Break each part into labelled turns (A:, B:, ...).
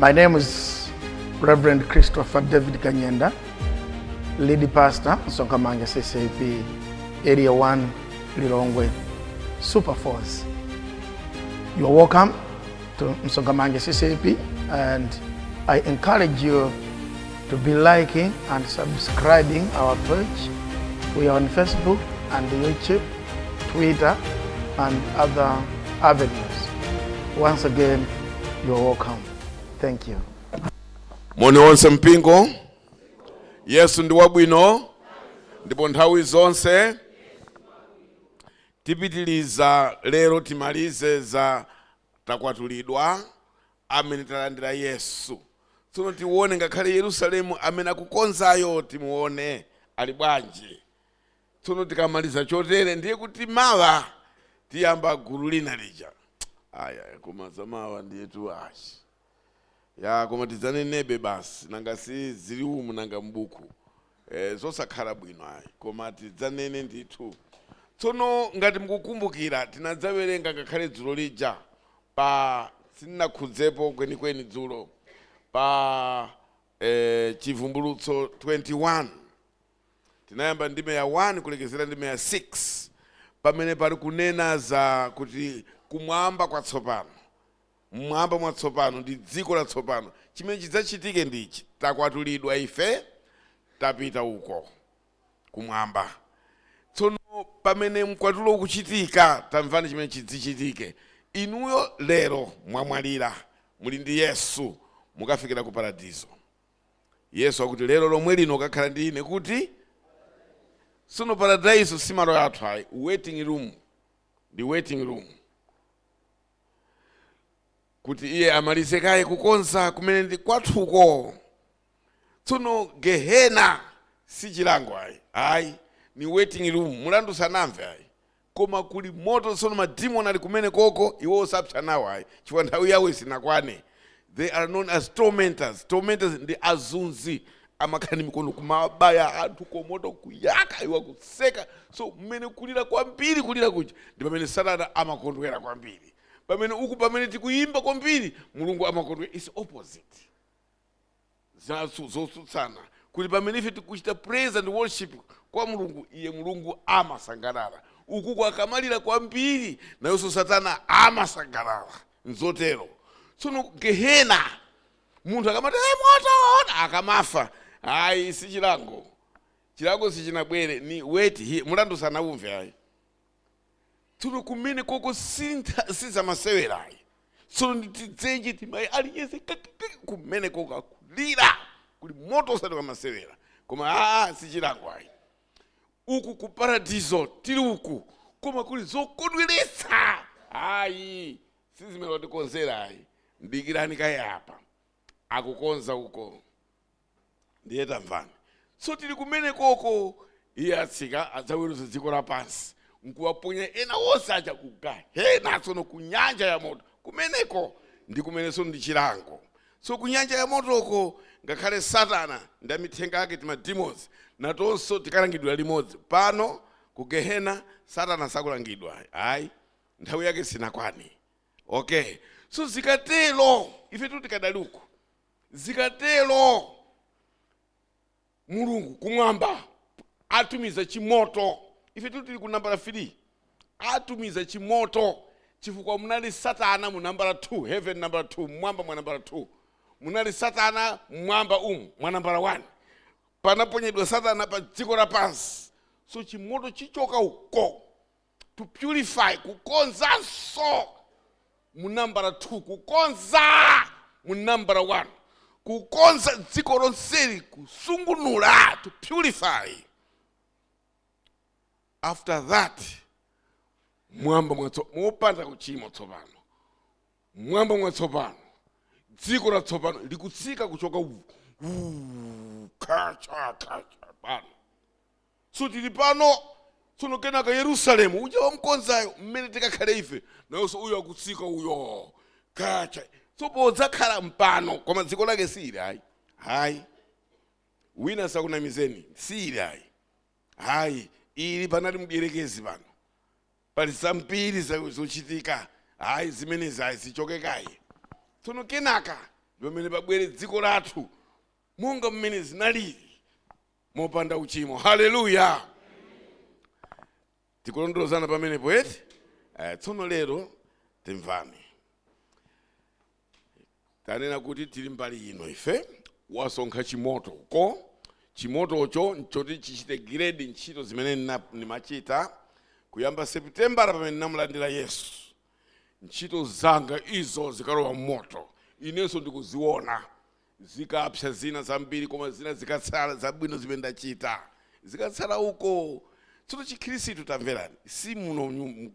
A: My name is Reverend Christopher David Kanyenda, lead pastor, Msonkhamanja CCAP, Area 1, Lilongwe, Super Force. You are welcome to Msonkhamanja CCAP, and I encourage you to be liking and subscribing our page. We are on Facebook and YouTube, Twitter, and other avenues. Once again, you are welcome. Thank you.
B: Moni wonse mpingo. Yesu ndi wabwino ndipo nthawi zonse. Tipitiliza lero, timalize za takwatulidwa amene talandira Yesu. Tsono tione ngakhale Yerusalemu amene akukonzayo, timuone ali bwanji. Tsono tikamaliza chotere, ndiye kuti mawa tiyamba gulu lina lija. Aya, koma zamawa ndiyetu achi ya, koma tidzanenebe basi, nanga si zili umu, nanga mbuku zosakhala bwino ayi, koma tidzanene ndithu. Tsono ngati mukukumbukira, tinadzawerenga ngakhale dzulo lija pa, sindinakhudzepo kwenikweni dzulo, pa Chivumbulutso 21. Tinayamba ndime ya 1 kulekezera ndime ya 6, pamene pali kunena za kuti kumwamba kwatsopano, mmwamba mwatsopano ndi dziko latsopano. Chimene chidzachitike ndichi: takwatulidwa ife, tapita uko kumwamba. Tsono pamene mkwatulo ukuchitika, tamvani chimene chidzichitike. Inuyo lero mwamwalira, muli ndi Yesu, mukafikira ku paradizo. Yesu akuti, "Lero lomwe lino ukakhala ndi ine." Kuti tsono paradaiso si malo athu ayi, waiting room, ndi waiting room kuti iye amalize kaye kukonza kumene ndi kwathuko. Tsono gehena si chilango ayi, ayi, ni waiting room. Mulandu sanamve ayi, koma kuli moto. Tsono madimoni ali kumene koko, iwo osapsa nawo ayi, chifukwa nthawi yawo isinakwane. They are known as tormentors. Tormentors ndi azunzi, amakhala ndi mikono kumabaya anthu komoto kuyaka, iwo akuseka. So mmene kulira kwambiri, kulira kuja ndi pamene Satana amakondwera kwambiri. Pamene uku, pamene tikuyimba kwambiri, Mulungu amakondwera. Is opposite, zotsutsana, kuti pamene ife tikuchita praise and worship kwa Mulungu, iye Mulungu amasangalala. Uku akamalira kwambiri, nayonso Satana amasangalala. Nzotero. Tsono gehena, munthu akamati, "Hey, moto," akamafa, ayi, si chilango, chilango sichinabwere, ni wait here, mulandu sanaumve ayi. Tsono kumene koko sintha sizamasewerayi. Tsono nditidzenje timayi aliyense kakaka, kumene koko akulira, kuli moto osati kamasewera, koma aa, si chilango ayi. Uku ku paradiso tili uku, koma kuli zokondweretsa ayi, sizimene watikonzera ayi. Ndikirani kaye apa, akukonza uko. Ndiye tamvani, so tili kumene koko, iye atsika, adzaweruza dziko lapansi nkuwaponya ena onse aja ku gahena. Tsono ku nyanja ya moto kumeneko ndi kumenenso ndi chilango. So ku nyanja ya motoko, ngakhale Satana ndi amithenga ake, tima demons, natonso tikalangidwa limodzi. Pano ku gehena Satana sakulangidwa ayi, nthawi yake sinakwane. Okay, so zikatero, ife tu tikadali uku, zikatero Mulungu kumwamba atumiza chimoto. Ife tu tili ku nambala 3. Atumiza chimoto chifukwa munali Satana mu nambala 2, heaven nambala 2, mwamba mwa nambala 2 munali Satana. Mwamba umu mwa nambala 1 panaponyedwa Satana pa dziko lapansi. So chimoto chichoka uko to purify, kukonzanso mu nambala 2, kukonza mu nambala 1, kukonza dziko lonseli, kusungunula, to purify. After that, mwamba mwatso mopanda kuchimwa tsopano, mwamba mwatsopano, dziko latsopano likutsika kuchoka kacha kacha pano. So tili pano. Tsono kenaka Yerusalemu uja wamkonzayo, mmene tikakhale ife, nayonso uyo akutsika uyo kacha. So podzakhala mpano, koma dziko lake si ili ayi, hayi, wina sakunamizeni, si ili ayi, hayi. Ili panali mdierekezi, pano pali zambiri zochitika, hayi, zimenezi hayi, zichoke kayi. Tsono kenaka Ndi pamene pabwere dziko lathu monga mmene zinalili mopanda uchimo. Haleluya! Tikulondolozana pamenepo eti? Tsono lero timvani. Tanena kuti tili mbali ino ife, wasonkha chimoto ko chimotocho nchoti chichite grade ntchito zimene ndimachita kuyamba Seputembala pamene ndinamulandira Yesu. Ntchito zanga izo zikalowa mmoto, inenso ndikuziona zikapsa zina zambiri, koma zina zikatsala zabwino zimene ndachita zikatsala uko. Tsono Chikhristu, tamverani, si muno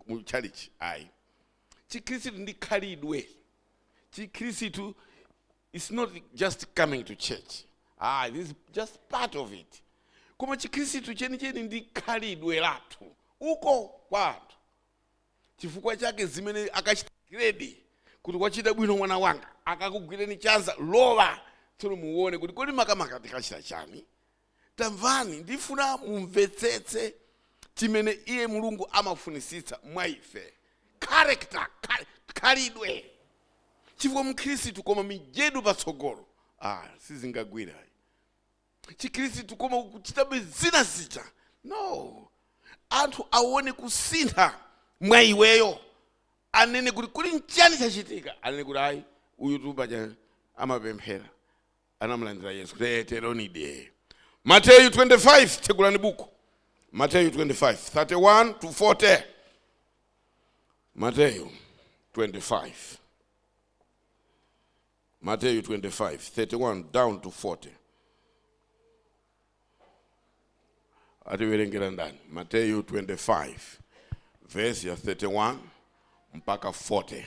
B: mu tchalitchi ayi. Chikhristu ndi khalidwe. Chikhristu is not just coming to church. This is just part of it. Koma Chikhristu chenicheni ndi khalidwe lathu uko kwa anthu. Chifukwa chake zimene akachita grade kuti wachita bwino mwana wanga, akakugwireni chanza, lowa. Tsono muone kuti kodi makamaka tikachita chani. Tamvani, ndifuna mumvetsetse chimene iye Mulungu amafunisitsa mwa ife. Character, khalidwe. Chifukwa Mkhristu koma mijedu patsogolo, sizingagwira. Chikhristu koma kuchitabe zina zija. No. Anthu aone kusintha mwa iweyo. Anene kuti kuli nchani chachitika. Anene kuti ayi, uyu tupaja amapemphera. Anamulandira Yesu. Kuti teronide. Mateyu 25, tsegulani buku. Mateyu 25, 31 to 40. Mateyu 25. Mateyu 25, 31 down to 40. Atiwerengera ndani? Mateyu 25, verse ya 31 mpaka 40.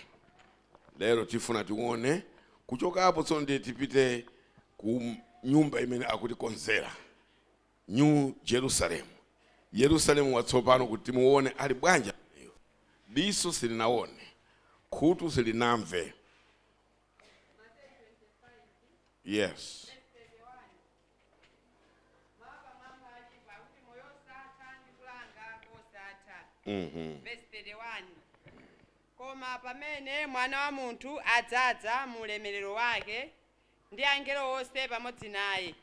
B: Lero tifuna tione kuchokapo, tsono ndiye tipite ku nyumba imene akutikonzera, New Jerusalem, Yerusalemu watsopano, kuti timuone ali bwanji. Diso silinaone, khutu silinamve. Yes.
C: Mawu alipo akuti moyo osatha ndi kulanga kosatha. Verse 31: Koma pamene Mwana wa Munthu adzadza mu ulemerero wake ndi angelo onse pamodzi naye,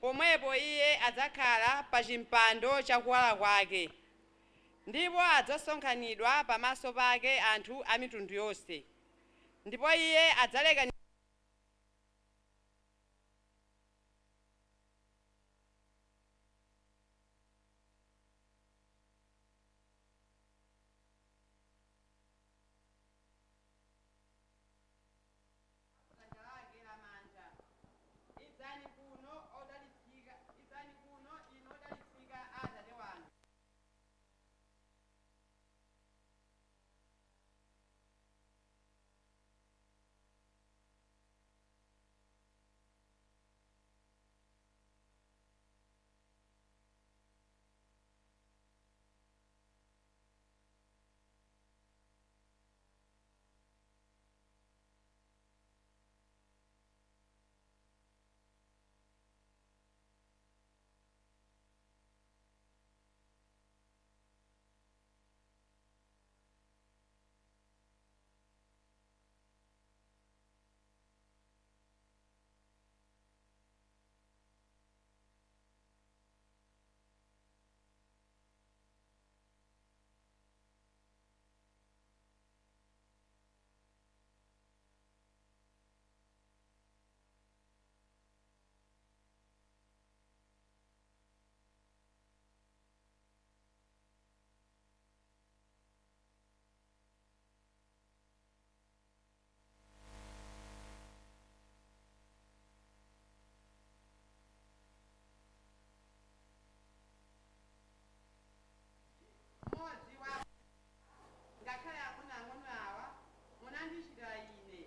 C: pomwepo iye adzakhala pa chimpando chakuwala kwake, ndipo adzasonkhanidwa pamaso pake anthu a mitundu yonse, ndipo iye adzaleka dzanja lake lamanja: Idzani kuno odalitsika, idzani kuno inu odalitsika a Atate wanga. Mmodzi wa ngakhale ang'onoang'ono awa munandichitira ine.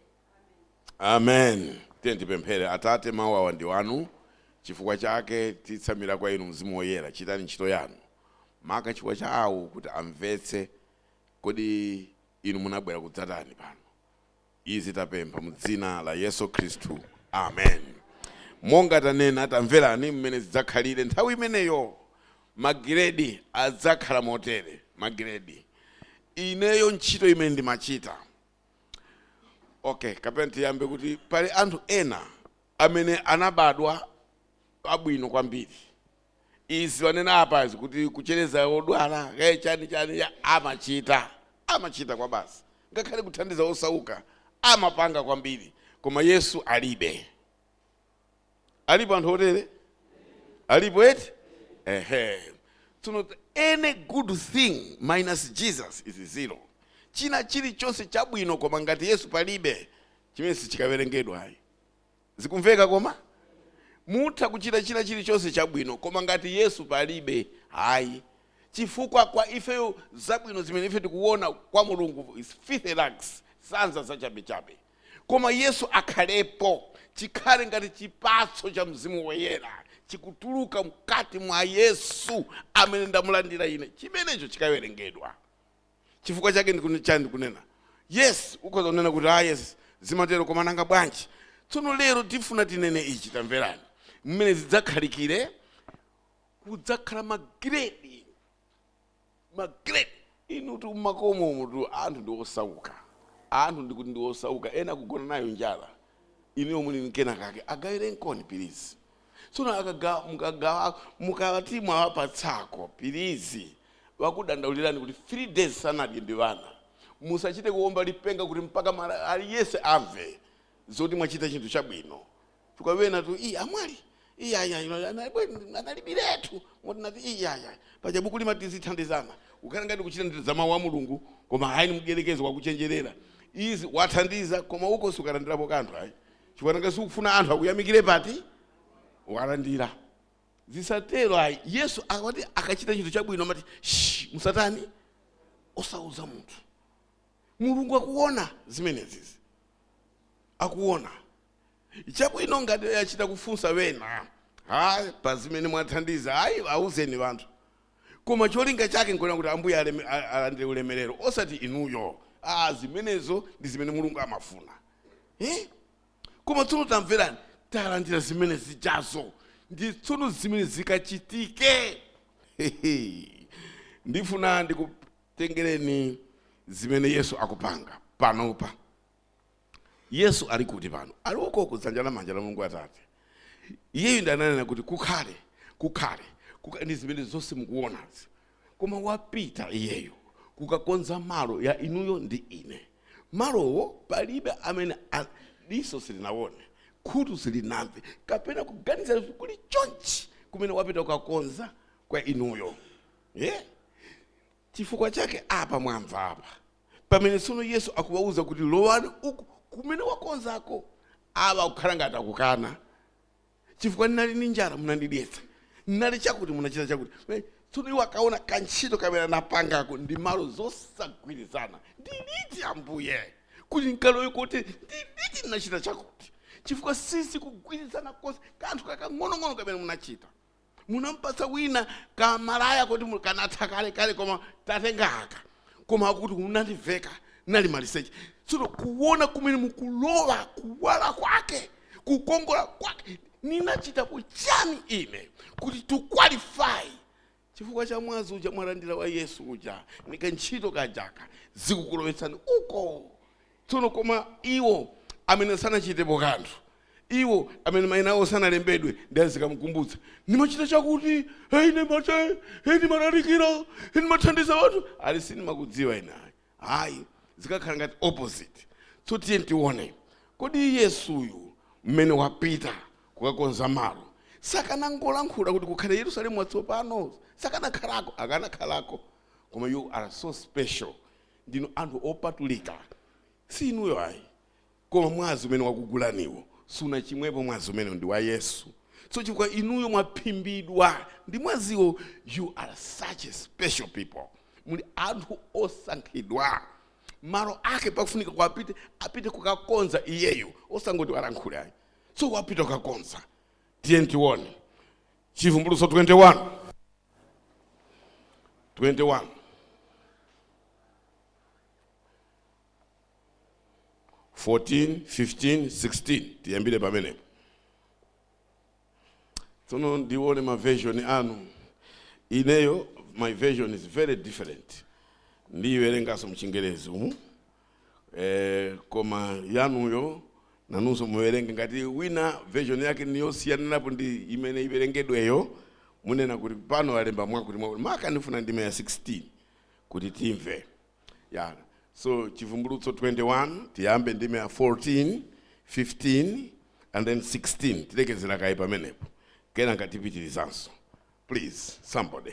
B: Amen. Tiye tipemphere. Atate, mawu awa ndi wanu, chifukwa chake titsamira kwa inu. Mzimu Woyera, chitani ntchito yanu, maka chifukwa cha awo kuti amvetse kodi inu munabwera kudzatani pano. Izi tapempha mu dzina la Yesu Khristu, amen. Monga tanena, tamverani mmene zidzakhalire nthawi imeneyo. Magiredi adzakhala motere. Magiredi, ineyo ntchito imene ndimachita. Okay, kapena tiyambe kuti pali anthu ena amene anabadwa abwino kwambiri. Izi wanena apazi kuti kuchereza odwala, kaye chani chani ya amachita, amachita kwa basi, ngakhale kuthandiza osauka amapanga kwambiri, koma Yesu alibe. Alipo anthu otere? Alipo eti? Ehe. Tsono any good thing minus Jesus is zero. China chilichonse chabwino koma ngati Yesu palibe, chimene sichikawerengedwa ayi. Zikumveka? Koma mutha kuchita china chilichonse chabwino, koma ngati Yesu palibe, hayi. Chifukwa kwa ifeyo zabwino zimene ife tikuona kwa Mulungu is filthy rags, sanza zachabechabe. Koma Yesu akhalepo, chikhale ngati chipatso cha Mzimu Woyera chikutuluka mkati mwa Yesu amene ndamulandira ine, chimenecho chikawerengedwa. Chifukwa chake chani ndikunena yes, ukhoza kunena kuti ah, yes, zimatero, koma nanga bwanji? Tsono lero tifuna tinene ichi. Tamverani mmene zidzakhalikire. Kudzakhala magrade, magrade. Inu tu mmakomo tu anthu ndi osauka, anthu ndikuti ndi osauka, ena kugona nayo njala. Inuyo muli nkena kake, agawirenkoni please. Tsono akagawa, mukagawa, mukati mwawapatsako, please, wakudandaulirani kuti 3 days sanadye ndi vana, musachite kuomba lipenga kuti mpaka mara aliyense amve zoti mwachita chinthu chabwino. Chifukwa wena tu iyi amwali iyaya analibiretu moti nati iyaya paja buku limati zithandizana, ukhala ngati kuchita ndi za mawu a Mulungu, koma hayi, mdierekezi wakuchenjerera. Izi wathandiza, koma uko sukalandirapo kanthu ayi, chifukwa nanga sikufuna anthu akuyamikire pati walandira. Zisatero ayi. Yesu akati akachita chinthu chabwino amati, "Shh, musatani, osauza munthu." Mulungu akuona zimenezizi, akuona chabwino. Ngati achita kufunsa wena, hayi, pa zimene mwathandiza, hayi, auzeni vanthu. Koma cholinga chake nkuona kuti Ambuye alandire ulemerero, osati inuyo. Ah, zimenezo ndi zimene Mulungu amafuna, eh? Koma tsono tamverani, talandira zimene zijazo, ndi tsono zimene zikachitike. Ndifuna ndikutengereni zimene Yesu akupanga panopa. Yesu ali kuti pano? Ali uko kudzanja lamanja la Mulungu Atate. Iyeyu ndi ananena kuti kukhale, kukhale, ndi zimene zonse mukuonazi. Koma wapita iyeyo kukakonza malo ya inuyo ndi ine. Malowo palibe amene diso silinaone, khutu silinamve, kapena kuganiza kuli chonchi kumene wapita kukakonza kwa inuyo, yeah? Chifukwa chake apa mwamva apa pamene tsono Yesu akuwauza kuti lowani uku kumene wakonzako, awa kukhala ngati akukana, chifukwa ndinali ndi njala, munandidyetsa, ndinali chakuti, munachita chakuti. Tsono iwo akaona kantchito kamene anapangako ndi malo zosagwirizana. Ndiliti, Ambuye, kuti nkalowe kuti ndiliti ndinachita chakuti? Chifukwa sisi kugwirizana konse. Kanthu kakang'onong'ono kamene munachita, munampatsa wina kamalaya kuti kanatha kale kale, koma tatenga aka, koma akuti unandiveka nali maliseche. Tsono kuona kumene mukulowa, kuwala kwake, kukongola kwake, ninachitapo chani ine kuti to qualify? Chifukwa cha mwazi uja mwalandira wa Yesu uja nikantchito kajaka, zikukulowetsani uko. Tsono koma iwo amene sanachitepo kanthu, iwo amene mayina awo sanalembedwe, ndi azikamukumbutsa, ndimachita chakuti, hey, ndimate, hey, ndimalalikira, hey, ndimathandiza wanthu, ali sindimakudziwa ine ayi. Hayi, zikakhala ngati opposite. So tiye tione, kodi Yesuyu mmene wapita kukakonza malo, sakanangolankhula kuti kukhale Yerusalemu watsopano? Sakanakhalako? Akanakhalako. Koma you are so special, ndinu anthu opatulika. Si inuyo ayi, koma mwazi umene wakugulaniwo sunachimwepo. Mwazi umene ndi wa Yesu. So chifukwa inuyo mwaphimbidwa ndi mwaziwo, you are such a special people, muli anthu osankhidwa. Malo ake pakufunika kuapite, apite kukakonza iyeyo, osangoti walankhule ayi. So wapita kukakonza. Tiye tione Chivumbulutso 21 21 14 15 16. Tiyambire pamenepo. Tsono ndione ma version anu. Ineyo my version is very different. Ndiyiwerenganso mchingerezi umu. Koma yanuyo nanunso muwerenge. Ngati wina version yake niyosiyanirapo ndi imene iwerengedweyo, munena kuti pano alemba mwakuti mwakuti. Maka ndifuna ndime ya 16 kuti timve ya. So Chivumbulutso 21, tiyambe ndime ya 14, 15 and then 16. Tilekezera kayi pamenepo, kenaka tipitirizanso. Please, somebody.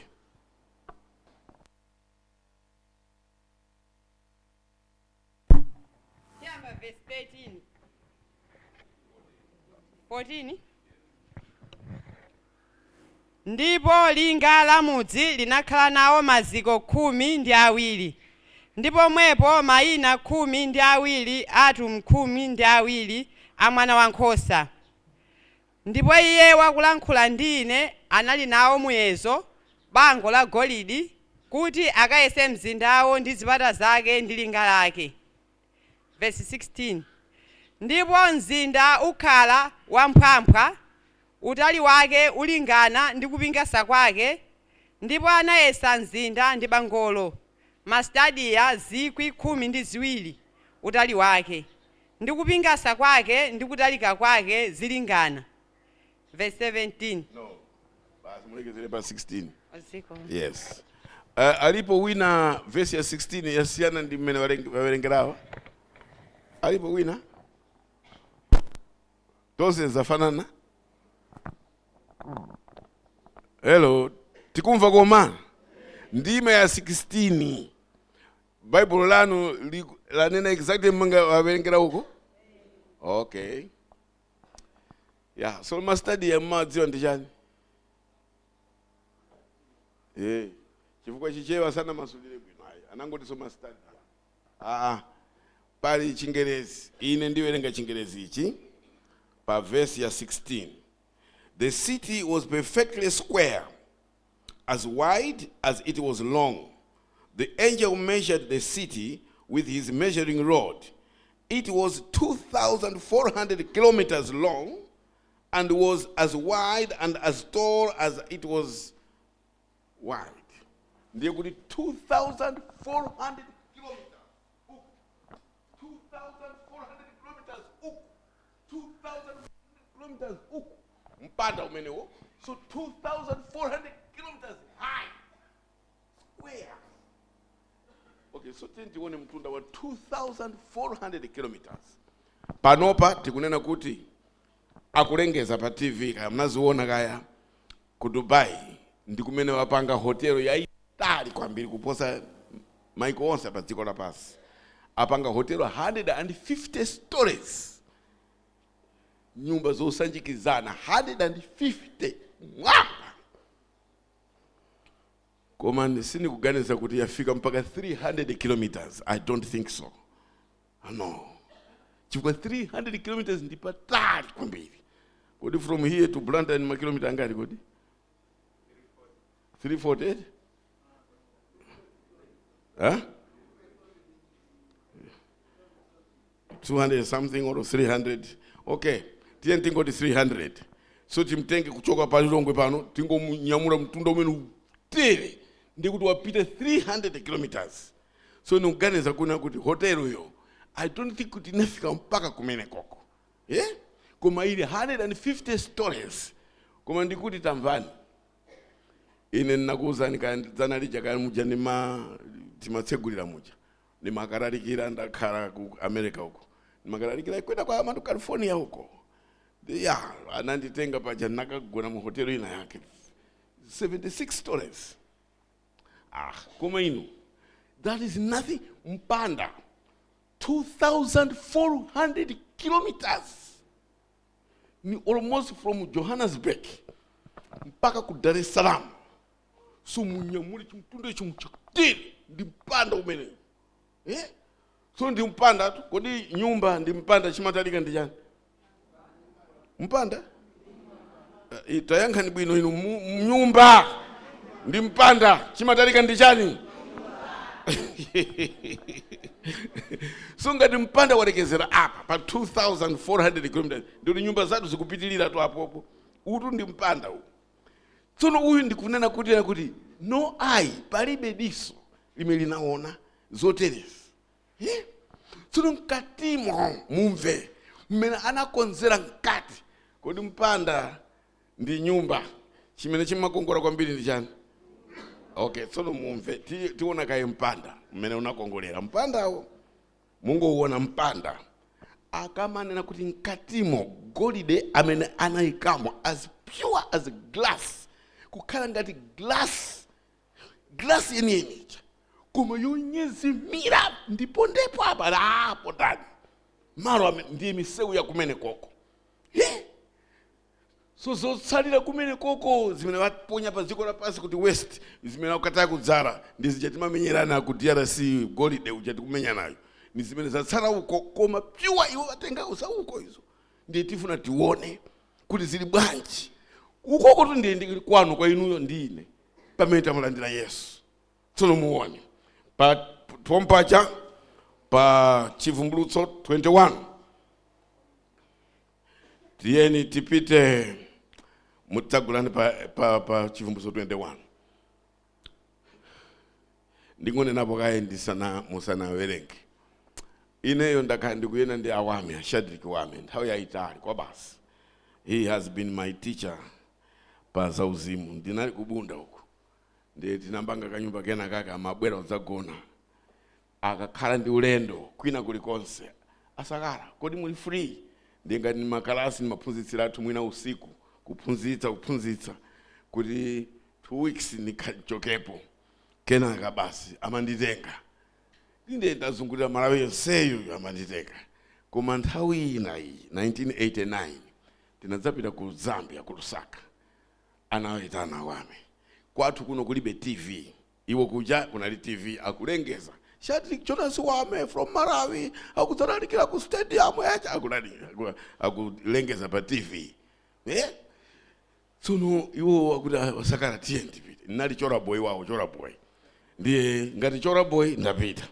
C: Tiyamba verse 13, 14. Ndipo linga la mudzi linakhala nawo maziko 12, ndi pomwepo mayina 12 atumwi 12 a Mwana Wankhosa. Ndipo iye wakulankhula ndi ine anali nawo muyezo, bango la golide, kuti akayese mzindawo ndi zipata zake ndi linga lake. Verse 16. Ndipo mzinda ukhala wamphamphwa, utali wake ulingana ndi kupingasa kwake. Ndipo anayesa mzinda ndi bangolo, mastadiya 12,000 utali wake, ndi kupingasa kwake ndi kutalika kwake zilingana. Verse 17.
B: No, basi, mulekezere pa 16.
C: Oziko.
B: Yes. Alipo wina verse ya 16 yasiyana ndi mmene wawerengerawa? Alipo wina? Tonse zafanana? Hello, tikumva? Koma ndime ya 16, Baibulo lanu lanena exactly mmanga wawerengera uko? Okay, yeah. So mastadiya mmadziwa ndi chani? Chifukwa Chichewa sana masulire bwino ayi, anangoti so mastadiya. Aa, pali Chingerezi. Ine ndiwerenga Chingerezi ichi pa verse ya 16: "The city was perfectly square, as wide as it was long. The angel measured the city with his measuring rod. It was 2400 kilometers long and was as wide and as tall as it was wide." Ndiye kuti 2400 kilometers uku, 2400 kilometers uku, 2400 kilometers uku, mpanda umenewo. So 2400 kilometers high, square. Okay, so tiye tione mtunda wa 2400 kilometers. Panopa tikunena kuti akulengeza pa TV, kaya mnaziona kaya, ku Dubai ndi kumene wapanga hotelo yayitali kwambiri kuposa maiko onse pa dziko lapansi. Apanga hotelo 150 stories, nyumba zosanjikizana 150 mwamba. Koma sindikuganiza kuti yafika mpaka 300 kilometers. I don't think so, no, chifukwa 300 kilometers ndi patali kwambiri. Kodi from here to Blantyre ni makilomita angati kodi? 348, huh? 200 something or 300. Okay, tiye tingoti 300. So timtenge kuchoka pa Lilongwe pano, tingomunyamula mtunda umene utere, ndikuti wapita 300 kilometers. So nikuganiza kuna kuti hoteloyo, I don't think kuti inafika mpaka kumene koko, yeah? Koma ili 150 stories. Koma ndikuti tamvani, ine ndinakuwuzani kaya dzana lija kaya muja nima timatsegulira muja, ndimakalalikira, ndakhala ku America uko, ndimakalalikira kwenda kwa amatu California uko ya, ananditenga paja, nakagona mu hotelo ina yake 76 stories. Ah, koma inu, that is nothing. Mpanda 2400 kilometers ni almost from Johannesburg mpaka ku Dar es Salaam. So munyamule chimtunda icho muchakutiri, ndi mpanda umene, eh? So ndi mpanda tu. Kodi nyumba ndi mpanda chimatalika ndi chani? Mpanda? Tayankhani bwino inu. Nyumba ndi mpanda chimatalika ndi chani? So ngati mpanda walekezera apa pa 2400 kilometers, ndikuti nyumba zathu zikupitilira tu apopo. Utu ndi mpanda uwu. Tsono uyu ndikunena kuti no eye, palibe diso limene linaona zoterezi, yeah? Tsono mkatimo mumve mmene anakonzera mkati. Kodi mpanda ndi nyumba chimene chimakongola kwambiri ndi chani? Okay, tsono mumve, tiona kaye mpanda mmene unakongolera mpandawo. Mungouona mpanda, akamanena kuti mkatimo golide amene anayikamo as pure as glass, kukhala ngati glass, glass yeniyeni ija, koma yonyezimira. Ndipo ndipo apa apo tani malo amene ndiye misewu ya kumene koko. So zotsalira kumene koko zimene waponya pa dziko lapansi kuti waste, zimene akataya kudzala ndi zija timamenyerana ku DRC, golide uja tikumenya nayo, ni zimene zatsala uko, koma pure iwo atenga usauko. Izo ndiye tifuna tione kuti zili bwanji ukoko tu. Ndiye ndi kwanu, kwa inuyo ndi ine pamene tamulandira Yesu. Tsono muone pa pompacha pa Chivumbulutso 21. Tiyeni tipite, mutsagulani pa Chivumbulutso 21. Ndingonenapo kaye ndisana musanawerenge. Ineyo ndakhala ndikuyenda ndi awame Ashadrik Wame nthawi yayitali kwa basi. He has been my teacher pa zauzimu. Ndinali kubunda uku, ndiye tinambanga kanyumba kena kake, amabwera kudzagona. Akakhala ndi ulendo kwina kulikonse, "Asakala, kodi muli free?" Ndiye ngati ni makalasi nimaphunzitsira athu mwina usiku, kuphunzitsa kuphunzitsa kuti 2 weeks nikhachokepo, kenaka basi amanditenga. Inde, ndazungulira Malawi yonseyo, amanditenga. Koma nthawi ina iyi, 1989, tinadzapita ku Zambia, ku Lusaka. Anawayitana awame. Kwathu kuno kulibe TV, iwo kuja kunali TV. Akulengeza, "Shadrack Jonas Wame from Malawi akudzalalikira ku stadium yacha." Akulengeza pa TV, eh? Tsono iwo akuti, "Asakala, tiye ndipite." Ndinali chora boy wawo, chora boy. Ndiye ngati chora boy ndapita.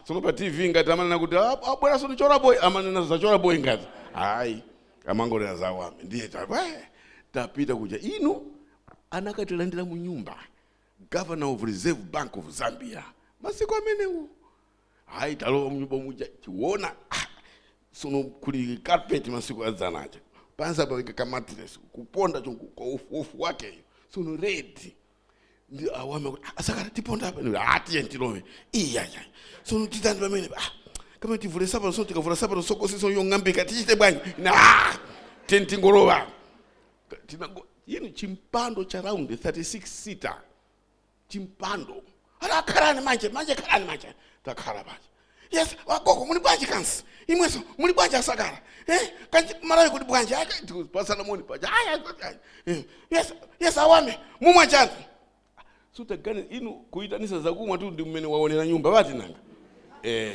B: Tsono pa TV ngati amanena kuti, "Ah, abwera sono chora boy," amanena za chora boy ngati hayi, amangolera za Wame. Ndiye tapita kuja, inu, anakatilandira mu nyumba governor of Reserve Bank of Zambia masiku amenewo. Hayi, talowa munyumba muja, tiona, sono kuli carpet masiku adzanaja, pansi apa ka mattress, kuponda chonku kwa ufu wakeyo, sono red. Ndi awame kuti, "Asakala, tiponda apa." Ndi, "Tiye tilowe." Iyaya, sono titani pamene? Kama tivule sapato, sono tikavula sapato sokosiso yong'ambika, tichite bwanji? Na tiye tingolowa. Inu, chimpando cha round 36 seater, chimpando. Ala, "Khalani manje, manje, khalani manje." Takhala paja. "Yes, wagogo, muli bwanji? Kansi imweso muli bwanji, asakala? Eh, kanji Malawi kuli bwanji?" Pasana moni paja. Aya, "Yes, yes, awame, mumwa chani?" Sutagane inu kuyitanisa zakumwa tu ndi mmene waonera nyumba bati nanga,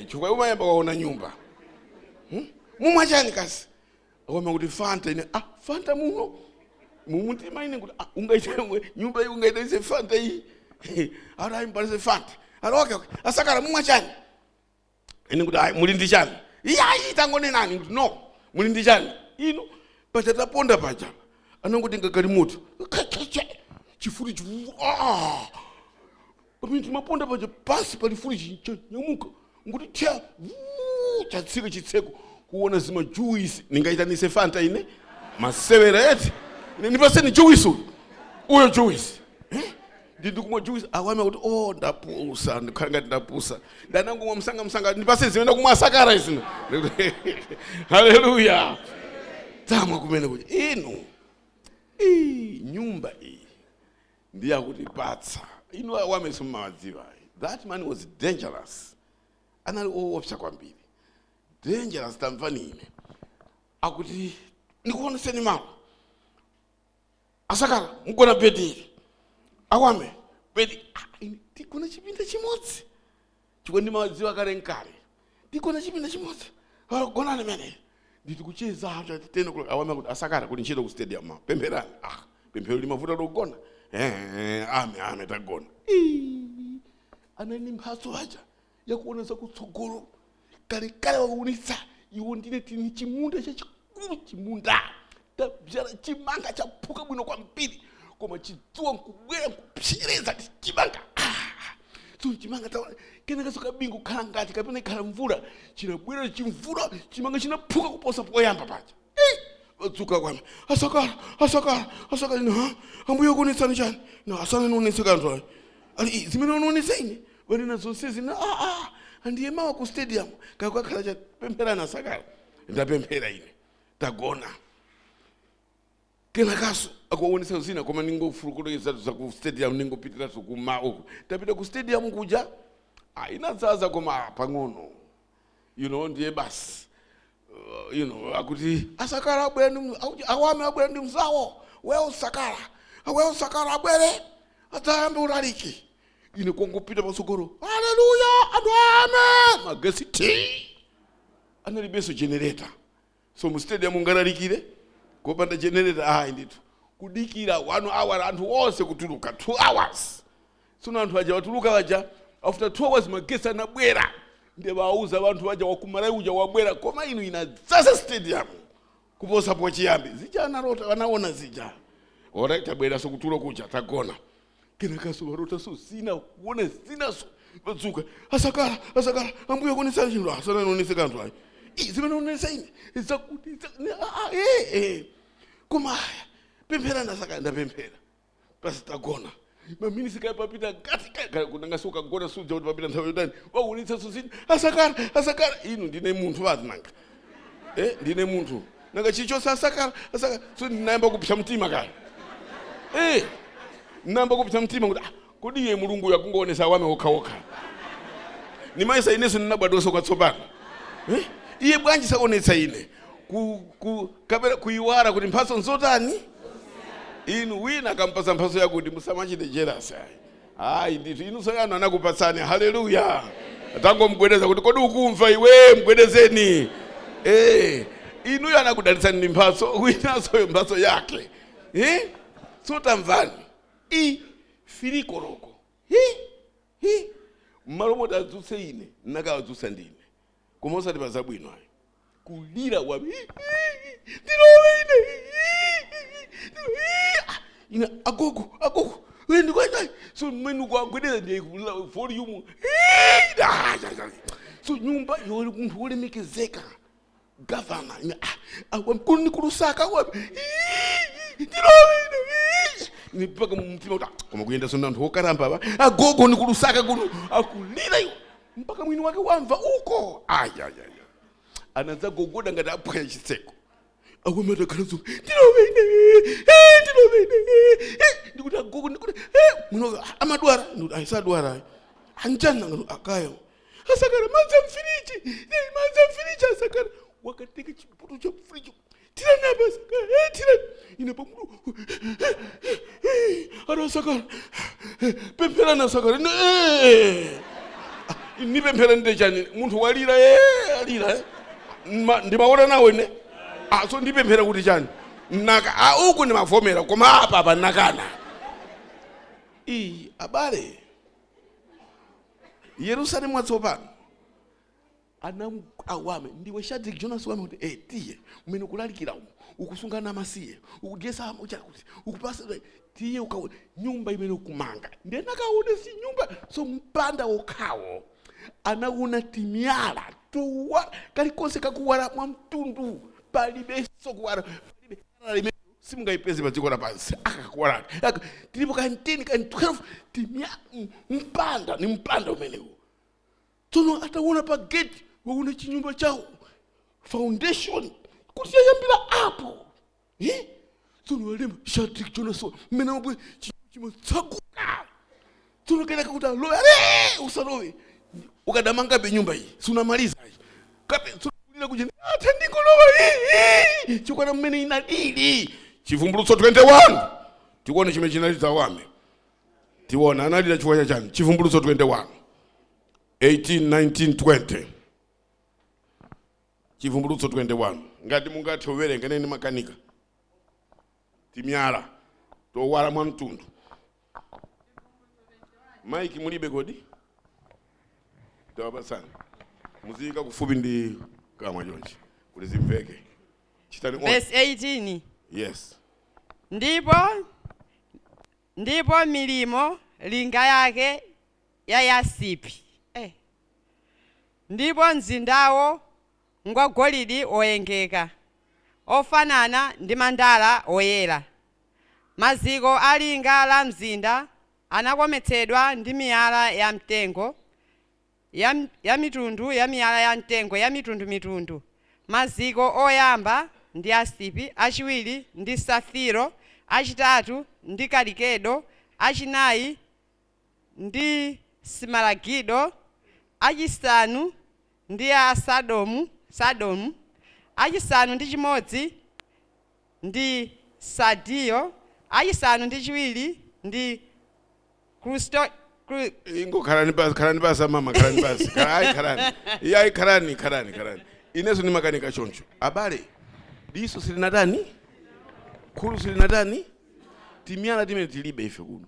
B: chifukwa umayamba waona nyumba. "Mumwa chani kasi?" Awame kuti, "Fanta." Ine, "Ah, Fanta muno?" Mumutima ine kuti, "Ah, ungaite nyumba iyi ungaite Fanta iyi?" Ara, "Ayi, Fanta." Ara, "Okay, okay. Asakala, mumwa chani?" Ine kuti, "Ayi, muli ndi chani?" "Iyayi, tangonenani." Kuti, "No, muli ndi chani?" Ino pacha taponda paja, anangoti ngagalimoto chifuri chifu. Ah, pamene timaponda paja, pansi pali furi, chanyamuka nguti tya chatsika chitseko, kuona zima juice. Ningaitanise Fanta ine masewera eti? Ine, "Nipaseni juice uyu, uyo juice." Eh? Ndikumwa juice, awame kuti, "Oh, ndapusa." Ndikhala ngati ndapusa, ndanangomwa msanga msanga. "Ndipase zimene ndakumwa asakara izino." Haleluya! Tamwa kumene kuti inu, ii, nyumba iyi ndiyakutipatsa inu. Awame simumawadziwa. That man was dangerous, anali owopsa kwambiri, dangerous. Tamvani ine, akuti, "Ndikuoneseni malo. Asakala, mugona bedi ili, awame bedi." Ah, ine, tigona chipinda chimodzi chifukwa ndimadziwa kale nkale tigona chipinda chimodzi. Gonani mene nditi kucheza teno. Awame kuti, "Asakala, kuli ntchito ku stadium ma pempherani." Ah, pemphero limavuta logona. Ame, ame, tagona. Ii, anali mphatso aja yakuona zakutsogolo kalekale, wakuonetsa iwo. Ndine tini chimunda chachikulu, chimunda tabyala chimanga, chaphuka bwino kwambiri, koma chidzuwa nkubwera nkupsereza ti chimanga. Ah, Tsono chimanga taona kenakaso kabingu khala ngati kapena ikhala mvula, chinabwera chimvula, chimanga chinaphuka kuposa poyamba paja. Eh, vadzuka kwame asakala, asakala, asakala. Ine, ha, ambuye akuonetsani chani? Na asananionetse kanthu ayi. Ali, "Ii, zimene unaonetsa ine vanena zonse zina." Ah, andiye mawa ku stadium kakakhala cha pempherani asakala. Ndapemphera ine, tagona. Kenakaso akuonetsa zina, koma ningofulukuleza za ku stadium, ningopitiraso kuma uku. Tapita ku stadium kuja, ah, inadzaza koma pang'ono, ndiye basi, akuti asakala abwere ndi awame abwere ndi mzawo wewo sakala, wewo sakala abwere adzayambe ulaliki. Ine kongopita patsogolo, haleluya, anthu ame magesi ti analibenso generator. So mu stadium ungalalikire kopanda generator? Ayi ndithu. Kudikira 1 hour, anthu onse kutuluka, 2 hours. Tsono anthu aja watuluka waja, after 2 hours magesi anabwera. Ndiye bauza anthu aja, wakumalawi uja wabwera. Koma inu, inadzaza stadium kuposa pochiyambi. Zija analota, anaona zija. Alright, tabwera so kutulo kuja, tagona. Kenakaso warotaso zina, kuona zinaso. Vadzuka asakala, asakala, ambuye akuonetsani chinthu. Asananionetse kanthu ayi. Ii, zimene unaonetsa ine zakuti ah, ah, eh, eh. Koma aya pemphera ndasakala, ndapemphera basi, tagona. Maminisi kaya papita ngati kunangasi ukagona suja kuti papita nthawi yotani. Waonetsanso zina, asakala, asakala. Inu, ndine munthu vati nanga, eh, ndine munthu nanga chichonse. Asakala, asakala. So ndinayamba kupsa mtima kaya, eh, ndinayamba kupsa mtima kuti, ah, kodi iye Mulungu yakungoonesa awame okhaokha? Nimayesa inenso ndinabadwanso kwatsopano, eh? Iye bwanji saonetsa ine? Kapena kuiwala kuti mphatso nzotani? Inu, wina akampasa mphatso yakuti musamachite jealous ayi, ayi ndithu. Inu soyanu anakupatsani. Haleluya! Tangomgwedeza kuti, kodi ukumva iwe? Mgwedezeni. Eh, inuyo anakudalitsani ndi mphatso, winanso mphatso yake, eh? So tamvani, i filikoloko hi hi mmalo moti adzutse ine, nakawadzutsa ndine, koma osati pa zabwino ayi. Kulira wa ndilowe ine ine, agogo, agogo, ndikwaita. So mmene ukuagwedeza ndiye volume. So nyumba yoli munthu wolemekezeka, gavana, ine, ah, wamkulu ni kulusaka wa ndilowe ine ine, mpaka mumtima kuti, ah, koma kuyenda sona anthu okaramba ava, agogo ni kulusaka kuno akulira iwo mpaka mwini wake wamva uko. Ayayaya, anadzagogoda ngati aphwanya chitseko. Akwamata khala ndilowe ine, ndilowe ine. Ndikuti agogo, ndikuti mwini wake amadwara. Ndikuti ayisadwara anjani akaya. Asakala, madzi amfiriji, madzi amfiriji. Asakala wakatenga chibuto cha mfiriji, tirani apa asakala, tirani. Ine pamutu ara, asakala, pempherani asakala. Ine, nipemphera ndite chani? Munthu walira, alira, ndimaona nawe ne. Ah, so ndipemphera kuti chani? Naka, ah, uku ndimavomera, koma apa apa nakana. Iyi abale, Yerusalemu watsopano ana awame ndiwe Shadrach Jonas wame kuti, eh, tiye umene ukulalikira umu, ukusungana amasiye, ukudyesa chakuti, ukupasa, tiye ukaone nyumba imene ukumanga. Ndiye nakaone si nyumba, so mpanda wokhawo anaona timiyala tuwa kalikonse kakuwala mwa mtundu. Palibenso kuwala, palibe kala limene simungayipeze pa dziko lapansi. Akakuwalaka tilipo kani 10 kani 12 timya mpanda ni mpanda umenewu. Tsono ataona pa gate, waona chinyumba chawo, foundation kuti yayambira apo, eh? Tsono alemba Shadrach Jonas mmene omwe chimatsaguka. Tsono kenaka kuti alowe, ale usalowe, ukadamangabe nyumba iyi sunamaliza iyi kape. Tsono kulira kuja, atha ndingolowa chikwana mmene inalili. Chivumbulutso 21, tikuone chimene chinali awame. Tiona analira chifukwa chachani. Chivumbulutso 21, 18, 19, 20. Chivumbulutso 21, ngati mungathe kuwerenga, neni makanika. Timyala towala mwa mtundu. Maiki mulibe kodi? Tawapasani, muziyika kufupi ndi kamwa chonchi kuti zimveke. Chitani on.
C: Verse 18.
B: Yes.
C: Ndipo milimo linga yake ya yasipi. Ndipo mzindawo ngwagolide oyengeka, ofanana ndi mandala oyera. Maziko a linga la mzinda anakometsedwa ndi miyala ya mtengo ya mitundu ya miyala ya mtengo ya mitundumitundu. Maziko oyamba ndi yasipi, achiwiri ndi safiro, achitatu ndi kalikedo, achinayi ndi simaragido, achisanu ndi a Sodomu, achisanu ndi chimodzi ndi sadiyo, achisanu ndi chiwiri ndi Krusto,
B: Ingo khalani basi, khalani basi amama, khalani basi. Ayi, khalani. Iye ayi, khalani, khalani, khalani. Inenso ndimakanika choncho. Abale, diso silinatani, khulu silinatani, timiyala timene tilibe ife kuno,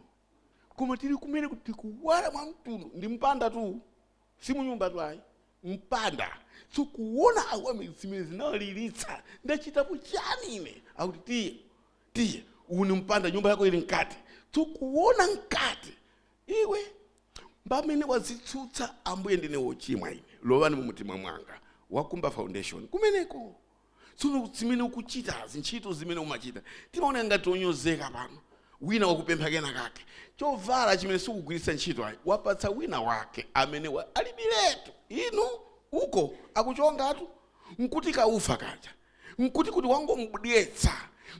B: koma tili kumene kuti tikuwala mwa mtundu ndi mpanda tu, si munyumba tu ayi, mpanda. So kuona awame zimene zinawaliritsa, ndachitapo chani ine? Akuti tiye, tiye, uwu ni mpanda, nyumba yako ili mkati. So kuona mkati iwe pamene wazitsutsa, "Ambuye, ndine wochimwa ine, lowani mu mtima mwanga," wakumba foundation kumeneko. Tsono zimene ukuchita, zintchito zimene umachita, timaona ngati onyozeka pano. Wina wakupempha kena kake, chovala chimene sikugwiritsa ntchito ayi, wapatsa wina wake amene alibiretu. Inu uko akuchongatu nkuti kaufa kaja, nkuti kuti wangomudyetsa,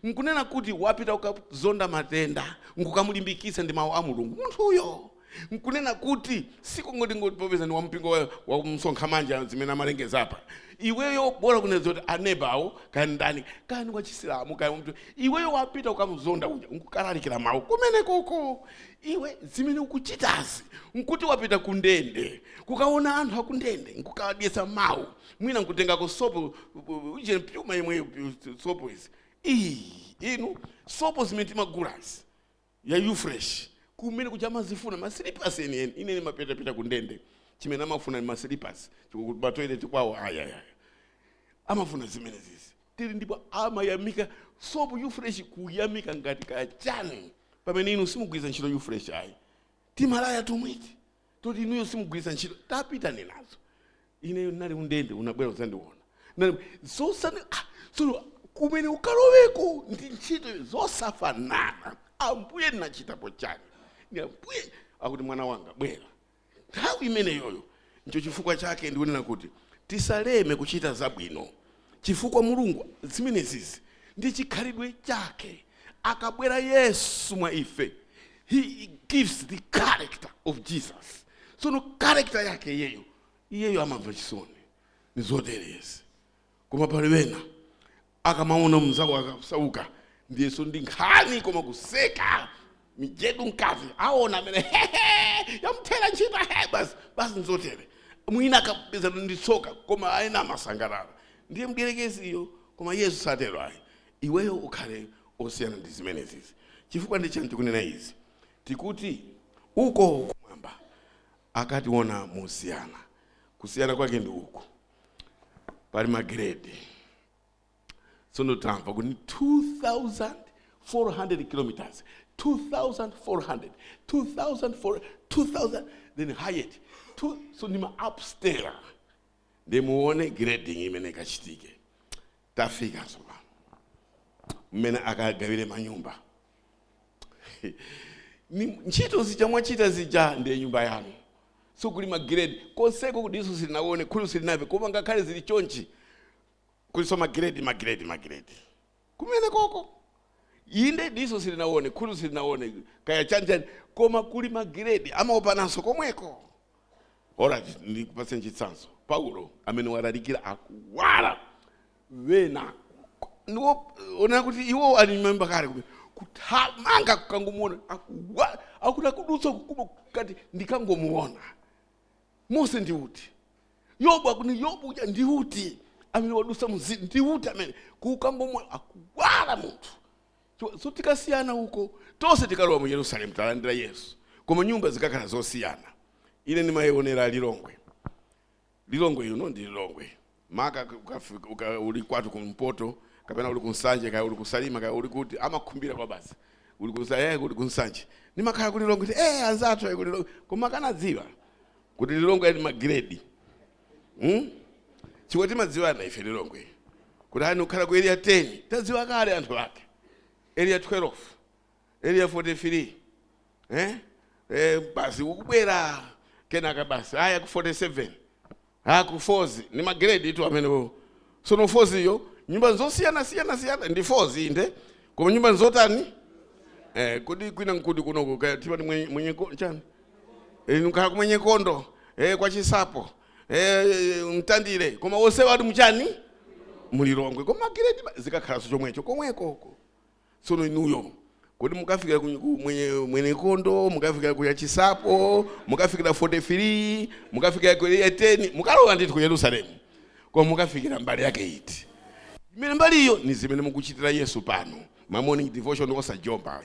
B: nkunena kuti wapita ukazonda matenda, nkukamulimbikitsa ndi mawu a Mulungu munthuyo, nkunena kuti sikungoti popeza ndi wampingo wa msonkhamanja zimene amalengeza apa. Iweyo bora kunena kuti anebawo kani ndani, kani wa Chisilamu, kani mtu, iweyo wapita ukamzonda uja, nkukalalikira mawu kumene koko. Iwe zimene ukuchitazi, nkuti wapita kundende kukaona anthu akundende, nkukawadyetsa mawu, mwina nkutengako sopo uje pyuma imwe sopo izi. Ii, inu sopo zimene timagulazi ya Ufresh, kumene kuja amazifuna masilipas enieni. Ine nimapitapita kundende, chimene amafuna ni masilipas matoilet kwawo. Ayayaya, amafuna zimene zizi tili, ndipo amayamika sopo Ufresh, kuyamika ngati kachani, pamene inu simugwiritsa ntchito Ufresh ayi. Timalaya tumwiti toti inuyo simugwiritsa ntchito, tapita nazo. Ineyo ndinali undende, unabwera uzandiona. Zosani tsono kumene ukaloweko ndi ntchito zosafanana. "Ambuye, ndinachitapo chani?" Ni Ambuye akuti, "Mwana wanga, bwera." Nthawi imeneyoyo, ncho chifukwa chake ndikunena kuti tisaleme kuchita zabwino, chifukwa Mulungu zimenezizi ndi chikhalidwe chake. Akabwera Yesu mwa ife, he gives the character of Jesus. Tsono character yake iyeyo, iyeyo amamva chisoni ni zoterezi. Koma pali wena akamaona mnzako akasauka, ndiyeso ndi nkhani, koma kuseka mijedu mkati, aona amene yamthera ntchito, he, basi basi, nzotere. Mwina akapeza ndi tsoka, koma aena amasangalala, ndiye mdierekeziyo. Koma Yesu satero ayi. Iweyo ukhale osiyana ndi zimenezizi. Chifukwa ndi chani tikunena izi? Tikuti uko kumwamba akationa mosiyana. Kusiyana kwake ndi uku: pali magrade. Tsono tamva kuti 2400 kilometers, 2400, 2400, 2000, then height. So ndi ma upstairs. Ndimuone grading imene ikachitike. Tafika tsopano mmene akagawire manyumba. Ni ntchito zija mwachita zija ndiye nyumba yanu. So kuli magrade konseko, kudiso silinaone, khulu silinamve, koma ngakhale zili chonchi, kuliso magrade, magrade, magrade kumene koko. Inde, diso silinaone, khulu silinaone, kaya chanchani, koma kuli magrade amaopananso komweko. Alright, ndikupatse chitsanzo. Paulo amene walalikira akuwala wena, ndiwo onera kuti iwo ali memba kale kumene kuthamanga kukangomuona akuwala, akuti akudutsa kukuma kati ndikangomuona Mose ndiuti, Yobu akuti Yobu uja ndiuti, amene wadusa mzimu ndiuti, amene kukangomuona akuwala munthu. So tikasiyana uko, tonse tikalowa mu Yerusalemu, talandira Yesu, koma nyumba zikakhala zosiyana. Ine ndimayionera Lilongwe. Lilongwe yuno ndi Lilongwe maka uli kwatu kumpoto, kapena uli kunsanje, kaya uli kusalima, kaya uli kuti, amakhumbira kwa basi. Uli kunsa kuli kunsanje, ndimakhala ku Lilongwe, kuti anzathu ali ku Lilongwe, koma akanadziwa kuti Lilongwe ali magrade, Chifukwa timadziwana ife Lilongwe, kuti ani kukhala ku Area 10, tadziwa kale anthu ake, Area 12, Area 43, eh? Basi ukubwera kenaka basi aya ku 47, ku Fozi, ni magrade itu amenewo. Sono Foziyo nyumba zosiyana siyana siyana, ndi Fozi inde, koma nyumba nzotani? Kodi kwina nkuti kunoko kaya timati mwenye chani, nkhala kumwenye kondo, kwa Chisapo, Mtandire, koma onsewa ali muchani? Mulilongwe, koma grade zikakhalanso chomwecho komwekoko. Tsono inuyo kodi mukafikira ku mwenye kondo, mukafikira ku ya Chisapo, mukafikira 43, mukafikira ku ya 10? Mukalowa ndithu ku Yerusalemu, koma mukafikira mbali yake iti? Imene mbaliyo ni zimene mukuchitira Yesu pano, ma morning devotion osajomba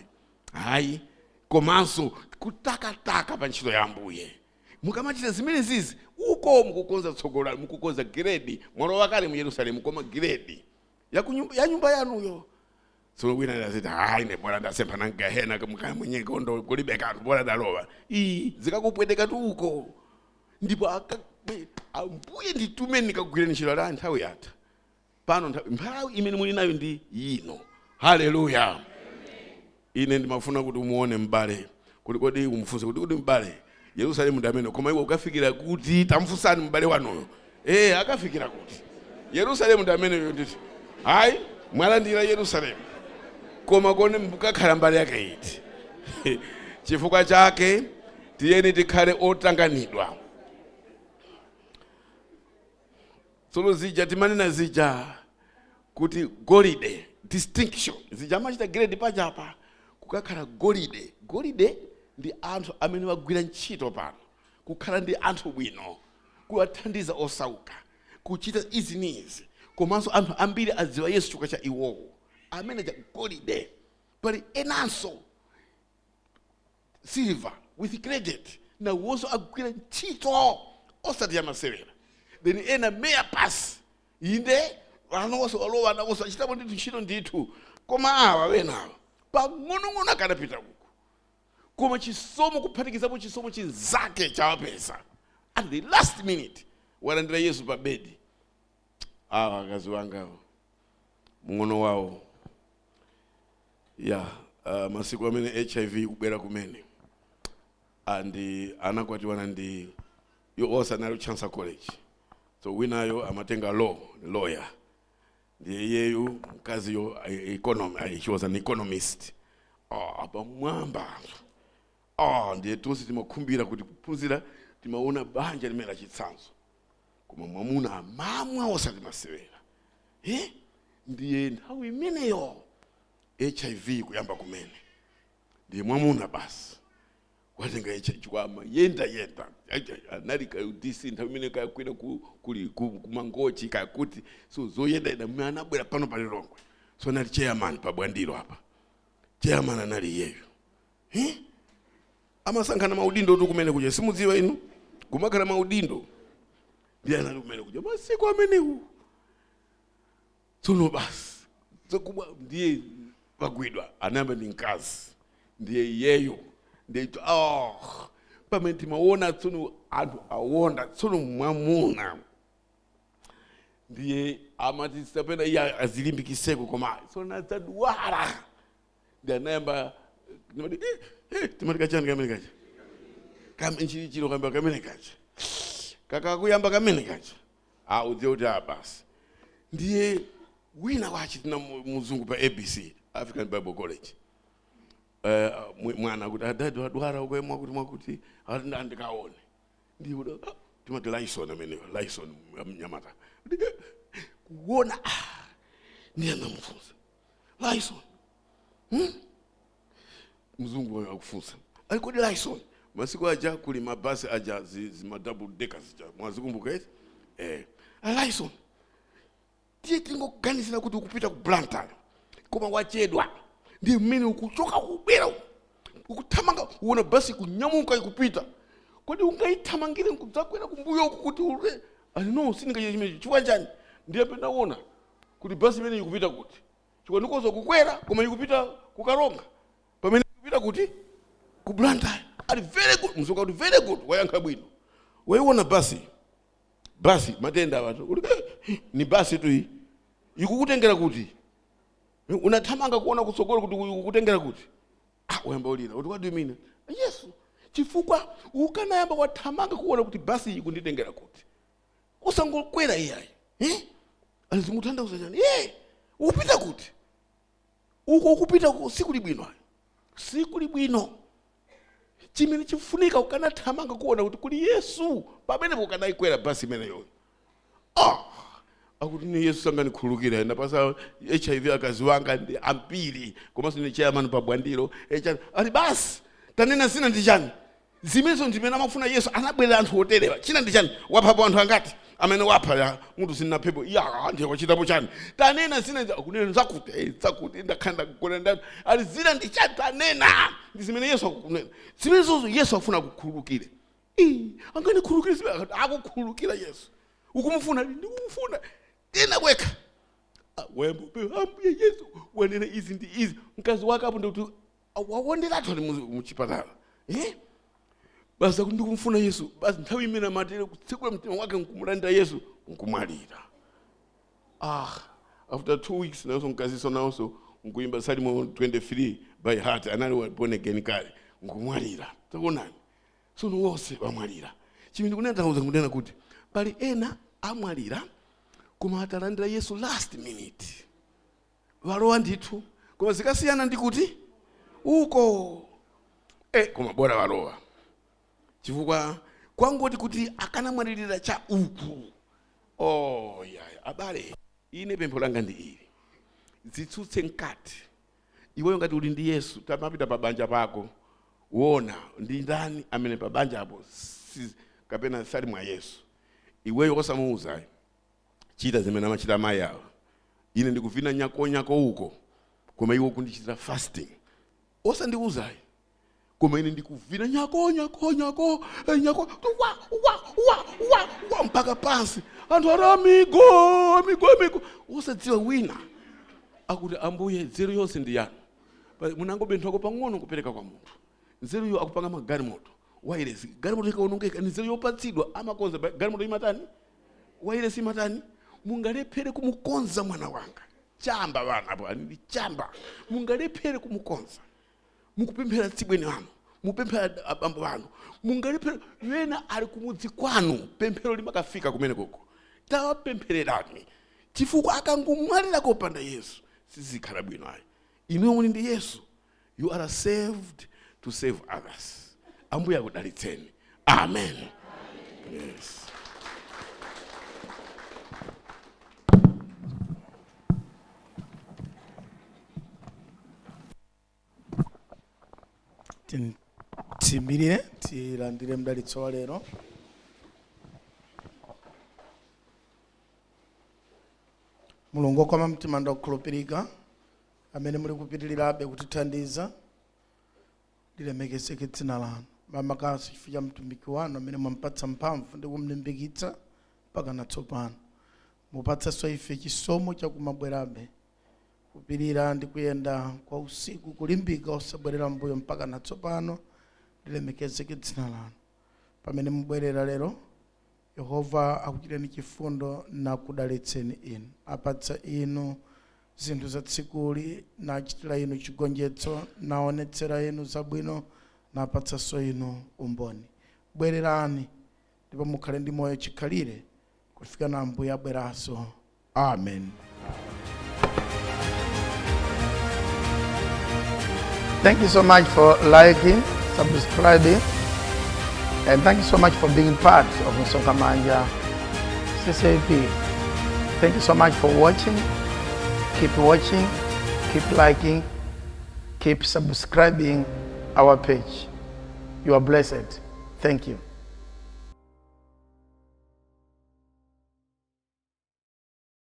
B: hayi, komanso kutakataka pa ntchito ya Ambuye. Mukamachita zimene zizi, uko mukukonza tsogolo, mukukonza grade. Mwalowa kale mu Yerusalemu, koma grade ya nyumba yanuyo. Tsono wina aziti, "Hayi, ne bora ndasemphana mgahena, mwenye kondo kulibe kanthu, bora ndalowa." Iyi zikakupweteka tu uko. Ndipo Ambuye nditumeni ndikagwire ntchito la nthawi yatha pano. Nthawi imene muli nayo ndi yino. Haleluya! Ine ndimafuna kuti umuone m'bale, kuti kodi umufunse kuti m'bale, Yerusalemu ndi amene, koma iwe ukafikira kuti? Tamfunsani m'bale wanuyo, akafikira kuti? Yerusalemu ndi ameneyo nditi. Hayi, mwalandira Yerusalemu, koma kodi mukakhala mbali yake iti? Chifukwa chake tiyeni tikhale otanganidwa. Tsono zija timanena zija kuti golide, distinction, zija amachita grade pachapa, kukakhala golide. Golide ndi anthu amene wagwira ntchito pano, kukhala ndi anthu bwino, kuwathandiza osauka, kuchita izi niizi, komanso anthu ambiri adziwa Yesu chifukwa cha iwowo, amene cha golide. Pali enanso silver with credit, nawonso agwira ntchito osati yamasewera. Then ena mere pass, inde, anawonso walowa, anawonso achitapo ndithu ntchito ndithu, koma awa wenawa pang'onong'ono akanapita uku, koma chisomo, kuphatikizapo chisomo chinzake chawapeza at the last minute, walandira Yesu pa bedi. Awa akazi wangawo, mng'ono wawo ya masiku amene HIV ikubwera kumene, andi anakwatiwana ndi yo onse anali Chancellor College. So winayo amatenga law, lawyer, ndiye iyeyu mkaziyo economy, she was an economist. Oh, pamwamba. Oh, ndiye tonse timakhumbira kuti kuphunzira, timaona banja limene la chitsanzo, koma mwamuna amamwa osati masewera, eh? Ndiye nthawi imeneyo HIV kuyamba kumene, ndiye mwamuna basi watenga chikwama, yenda yenda, anali ka DC nthawi imene, kayakwina kuli kumangochi kakuti, so zoyendayenda mmene anabwera pano pa Lilongwe. So anali chairman pa Bwandilo apa, chairman anali iyeyo, eh? Amasankhana maudindo tu kumene kuja, simudziwa inu, kumakhala maudindo. Ndiye anali kumene kuja masiku amenewu. Tsono basi zokubwa, ndiye pagwidwa, anayamba ndi mkazi, ndiye iyeyo, ndiye oh, pamene timaona tsono anthu awonda. Tsono mwamuna ndiye amati sapena iye azilimbikiseko, koma tsono adzadwala, ndi anayamba timati timati kachani kamene kacha nchilichilo kamba kamene kacha kakakuyamba kamene kacha, ah, udziwe kuti ah, basi. Ndiye wina wachitina muzungu pa ABC, African Bible College, mwana kuti adadi wadwara uko mwakuti mwakuti, ati ndikaone. Ndiye kuti timati Lyson ameneyo, Lyson mnyamata. Kuona, ndiye anamufunsa Lyson, Mzungu wayo akufunsa ali, "Kodi Lyson, masiku aja kuli mabasi aja zima double deckers zija, mwazikumbuka ezi? A Lyson, tiye tingokuganizira kuti ukupita ku Blantyre, koma wachedwa, ndiye mmene ukuchoka kubwera ukuthamanga, uona basi kunyamuka ikupita, kodi ungayithamangire nkudzakwera kumbuyo uku kuti ule?" Ali, "No, sindingachite chimenecho. Chifukwa chani? Ndiye ndaona kuti basi imene ikupita kuti, chifukwa ndikoza kukwera, koma ikupita kukaronga." Kupita kuti? Ku Blantyre. Ali very good. Mzungu akuti very good, wayankha bwino. Waiona basi, basi matenda awatu. Uli, "Eh, ni basi tu iyi. Ikukutengera kuti?" Unathamanga kuona kutsogolo kuti ikukutengera kuti. Ah, wayamba ulira. Kuti, "What do you mean?" Yes, chifukwa ukanayamba wathamanga kuona kuti basi iyi ikunditengera kuti, usangokwera iyayi, eh? Alizimutanthauza chani? Eh, upita kuti? Uko ukupita ku sikuli bwino ayi, sikuli bwino. Chimene chifunika, ukanathamanga kuona kuti kuli Yesu pamenepo, ukanayikwera basi imeneyoyo. Ah, akuti ni Yesu sanganikhululukira, ndapasa HIV akazi wanga ndi ambiri, komanso ndi chairman pa Bwandilo. HIV. Ali basi, tanena zina ndi chani? Zimenezo ndimene amafuna Yesu. Anabwerera anthu oterewa. China ndi chani? Waphapo anthu angati? Amene wapha ya munthu sinnaphepo ya ndiye wachitapo chani? Tanena zina. Akunena zakuti, zakuti ndakhala ndakugona ndani. Ali zina ndi chani? Tanena. Ndi zimene Yesu akukunena zimenezozo. Yesu akufuna akukhululukire. Ii, anganikhululukire zimene? Akati akukhululukira Yesu. Ukumufuna? Ndikumufuna. Tena wekha. Ah, wayamba upempha, "Ambuye Yesu, wanena izi ndi izi." Mkazi wake apo ndikuti wawonderatu, ali muchipatala, eh? Basi akuti ndikumfuna Yesu. Basi nthawi imene amatere kutsekula mtima wake nkumulandira Yesu, nkumwalira. Ah, after 2 weeks nawonso mkaziso nawonso nkuimba Salimo 23 by heart, anali wa born again kale, nkumwalira. Taonani, sono wonse wamwalira. Chimene ndikunena, tanthauza kunena kuti pali ena amwalira koma atalandira Yesu last minute, walowa ndithu, koma zikasiyana ndi kuti uko, koma bora walowa, chifukwa kwangoti kuti akanamwalirira cha uku. Oh yaya, abale, ine pempho langa ndi ili: zitsutse mkati iweyo ngati uli ndi Yesu. Tamapita pa banja pako, wona ndi ndani amene pa banja apo si, kapena sali mwa Yesu. Iweyo osamuuza, chita zimene amachita amayi awa: "Ine ndikuvina nyakonyako uko, koma iwo kundichitira fasting." Osandiuzayi, koma ine ndikuvina nyako nyako nyako, nyako wa wa wa wa wa mpaka pansi. Anthu ati, "Amigo, amigo, amigo." Osadziwa wina akuti, "Ambuye, nzeru yonse ndi yanu." Munangobenthwako pang'ono kupereka kwa munthu nzeruyo, akupanga magalimoto, wairesi. Galimoto ikaonongeka, ni nzeru yopatsidwa, amakonza. Galimoto imatani? Wairesi imatani? Mungalephere kumukonza mwana wanga? Chamba vana apo ndi chamba, mungalephere kumukonza? Mukupemphera tsibweni wanu, mupemphera abambo anu, mungalephere? Wena ali kumudzi kwanu, pemphero limakafika kumene koko. Tawapemphererani, chifukwa akangomwalira kopanda Yesu sizikhala bwino ayi. Inuyo muli ndi Yesu, you are saved to save others. Ambuye akudalitseni. Amen. Yes.
A: Tiyimirire, tilandire mdalitso wa lero. Mulungu okoma mtima ndi okhulupirika, amene muli kupitirirabe kutithandiza, lilemekezeke dzina lanu, makamaka chifukwa cha mtumiki wanu amene mwampatsa mphamvu ndi kumlimbikitsa mpaka natsopano. Mupatsenso ife chisomo chakumabwerabe, kupirira ndi kuyenda kwa usiku, kulimbika osabwerera mbuyo mpaka natsopano. Lilemekezeke dzina lanu. Pamene mubwerera lero, Yehova akuchiteni chifundo nakudalitseni inu, apatsa inu zinthu za tsikuli, nachitira inu chigonjetso, naonetsera inu zabwino, napatsanso inu umboni. Bwererani ndipo mukhale ndi moyo chikhalire kufika na Ambuye abweranso. Amen. Thank you so much for liking, subscribing, and thank you so much for being part of Msonkhamanja CCAP. Thank you so much for watching. Keep watching, keep liking, keep subscribing our page. You are blessed. Thank you.